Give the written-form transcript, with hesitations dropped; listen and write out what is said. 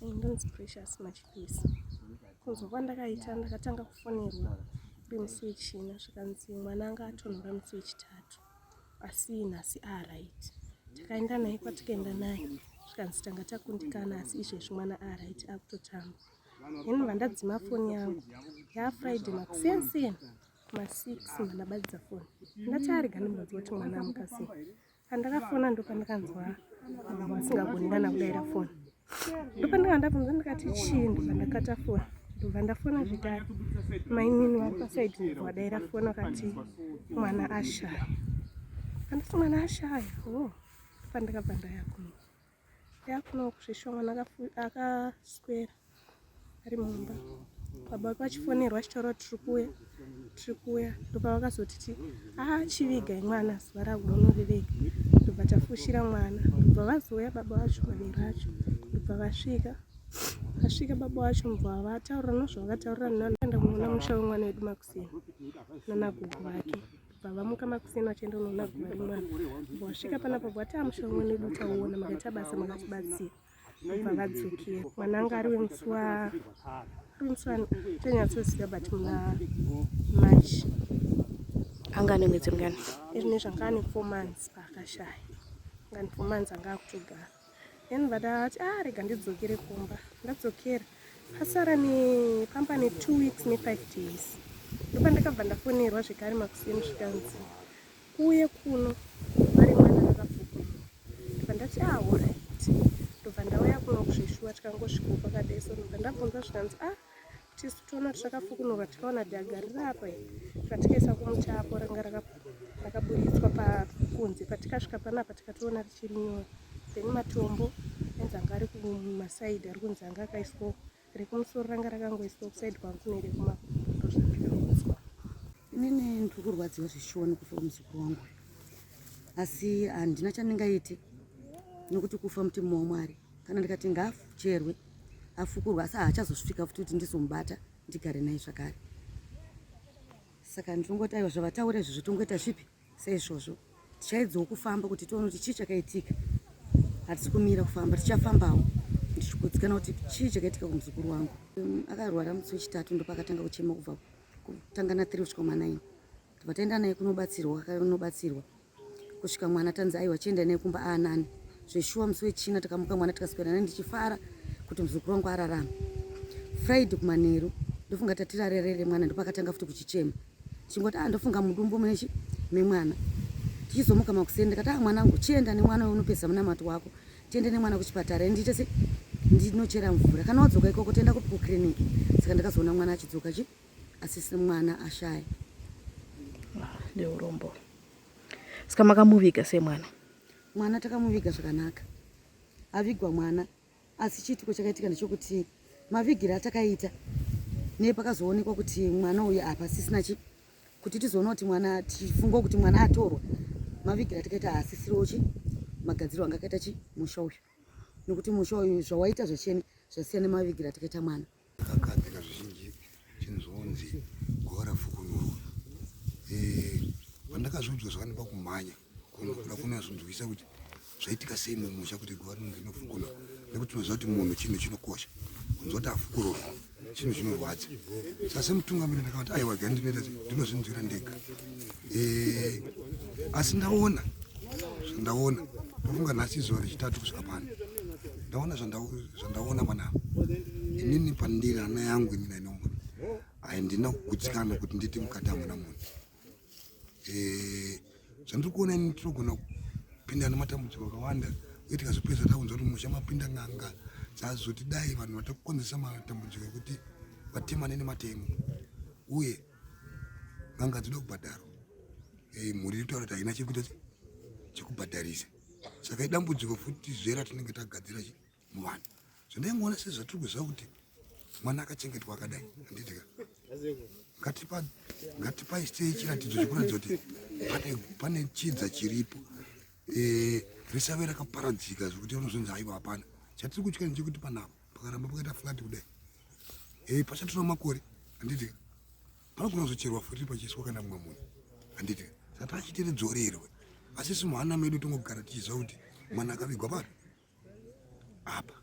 Ndonzi Precious Machipisa. Kunzwa kwandakaita ndakatanga kufonerwa uri musi weChina zvikanzi mwana anga atonhora musi weChitatu asi nhasi aaright. Takaenda naye kwatikaenda naye zvikanzi tanga takundikana asi izvezvi mwana aaright akutotamba. Then vandadzima foni yangu yaFriday makuseni kuma6 mandabatidza foni ndati arega ndimbonzwa kuti mwana amuka sei. Pandakafona ndopandakanzwa baba vasingagoni kana kudaira foni. Ndopandanga ndabvunza ndikati chii ndobva ndakata foni. Ndobva ndafona zvekare mainini vari pasaidi ndobva vadaira foni vakati mwana ashaya. Pandati mwana ashaya oh ndopandakabva ndaya kuno. Yakuno kusviswa mwana akaswera ari mumba baba vake vachifonerwa achitaura kuti tiri kuuya tiri kuuya ndopavakazotiti achivigai ah, mwana zuva rakuda unorirega ndobva tafushira mwana ndobva vazouya baba vacho manheru acho ndobva vasvika vasvika baba vacho mubva vataurira nozvavakataurira nanaenda kunoona musha wemwana wedu makuseni nanagogo vake Bva vamuka makuseni vachienda kunoona guva remwana. Bva vasvika panapa bva vati amusha wemwana wedu tauona makaita basa makatibatsira. Bva vadzokera. Mwana anga ari wemusi wa ari wemusi wa tanyatsoziva but muna March. Anga ane mwedzi mingani? Izvine zvanga ane 4 months paakashaya. Anga ane 4 months anga akutogara. Then vadati ah rega ndidzokere kumba. Ndadzokera pasara nepamba ne 2 weeks ne 5 days. Ndopandakabva ndafonerwa zvekare makuseni zvikanzi kuuye kuno vari mwana rakafukunurwa. Ndobva ndati ah alright. Ndobva ndauya kuno kuzvishuwa tikangosvikawo kwakadai so ndobva ndabvunzwa zvikanzi ah tisu toona kuti rakafukunurwa tikaona dhaga riri apa ratikaisa kumutapo ranga rakaburitswa pakunze patikasvika panapa tikatoona richiri nyoro then matombo ainzi anga ari kumasaidi ari kunzi anga akaiswa rekumusoro ranga rakangoiswa kusaidi kwangu nerekumakumbo ndozvandakaudzwa inini ndiri kurwadziwa zvishuwa nekufa kwemuzukuru wangu asi handina chandingaite nekuti kufa mutemo wamwari kana ndikati ngaacherwe afukurwe asi haachazosvika futi kuti ndizomubata ndigare naye zvakare saka ndinongoti aiwa zvavataura izvozvo tongoita zvipi saizvozvo tichaedzawo kufamba kuti tione kuti chii chakaitika hatisi kumira kufamba tichafambawo ndichigutsikana kuti chii chakaitika kumuzukuru wangu mm, akarwara musi wechitatu ndopakatanga kuchema kubva kutanga na 3 kusvika kuma 9 tobva taenda naye kunobatsirwa akanobatsirwa kusvika mwana tanzi aiwa chienda naye kumba aanani zveshuwa musi wechina takamuka mwana tikaswera naye ndichifara kuti muzukuru wangu ararama friday kumanheru ndofunga tatirarerere mwana ndopakatanga futi kuchichema tichingoti ah ndofunga mudumbu munechi memwana tichizomuka makuseni ndikati ah mwanangu chienda nemwana uyu unopedza munamato wako tiende nemwana kuchipatara ndiite se ndinochera mvura kana wadzoka ikoko toenda kupi kuclinic saka ndakazoona mwana achidzoka chi asi mwana ashaya ah, ndeurombo saka makamuviga sei mwana mwana takamuviga zvakanaka avigwa mwana asi chiitiko chakaitika ndechekuti mavigiro atakaita nepakazoonekwa kuti mwana uyu apa sisina chi kuti tizoona kuti mwana tichifunga kuti mwana atorwa mavigiro atakaita haasisiriwo chi magadziro anga akaita chi musha uyu nekuti musha uyu zvawaita zvachene zvasiyana nemavigiro atakaita mwana Kakadzika zvizhinji chinzonzi guva rafukunurwa. Eh, pandakazviudzwa zvakandipa kumhanya kuda kunazonzwisa kuti zvaitika sei mumusha kuti guva rinonzi rinofukunurwa nekuti tinoziva kuti munhu chinhu chinokosha kunzwa kuti afukururwa chinhu chinorwadza saka semutungamiri ndakavati aiwa ga ndinoita ndinozvinzwira ndega eh, asi ndaona zvandaona ndofunga nhasi izuva rechitatu kusvika pano ndaona zvandaona panapa inini pandiri hana yangu inini ainomona handina kugutsikana kuti nditi mukati hamuna munhu eh, zvandiri kuona ini tinogona kupinda nematambudziko akawanda uye tikazopedza takunzwa kuti musha mapinda n'anga dzazoti dai vanhu vatakukonzesa matambudziko ekuti vatemane nematemo uye n'anga dzinoda kubhadharwa eh, mhuri inotaura kuti haina chekuita chekubhadharisa saka idambudziko futi zve ratinenge tagadzira muvanhu zvandaingoona sezvatiri kuziva kuti mwana akachengetwa akadai handitika ngatipaisei chiratidzo chekuratidza kuti pane chidza chiripo eh, risave rakaparadzika zvekuti unozonzi aiwa hapana chatiri kutya ndechekuti panapa pakaramba pakaita flat kudai eh, pachatora makore handitika panogona kuzocherwa futi pachiiswa kana mumwe munhu handiti saka tachiti ridzorerwe asi isu muhana medu tongogara tichiziva kuti mwana akavigwa papi apa.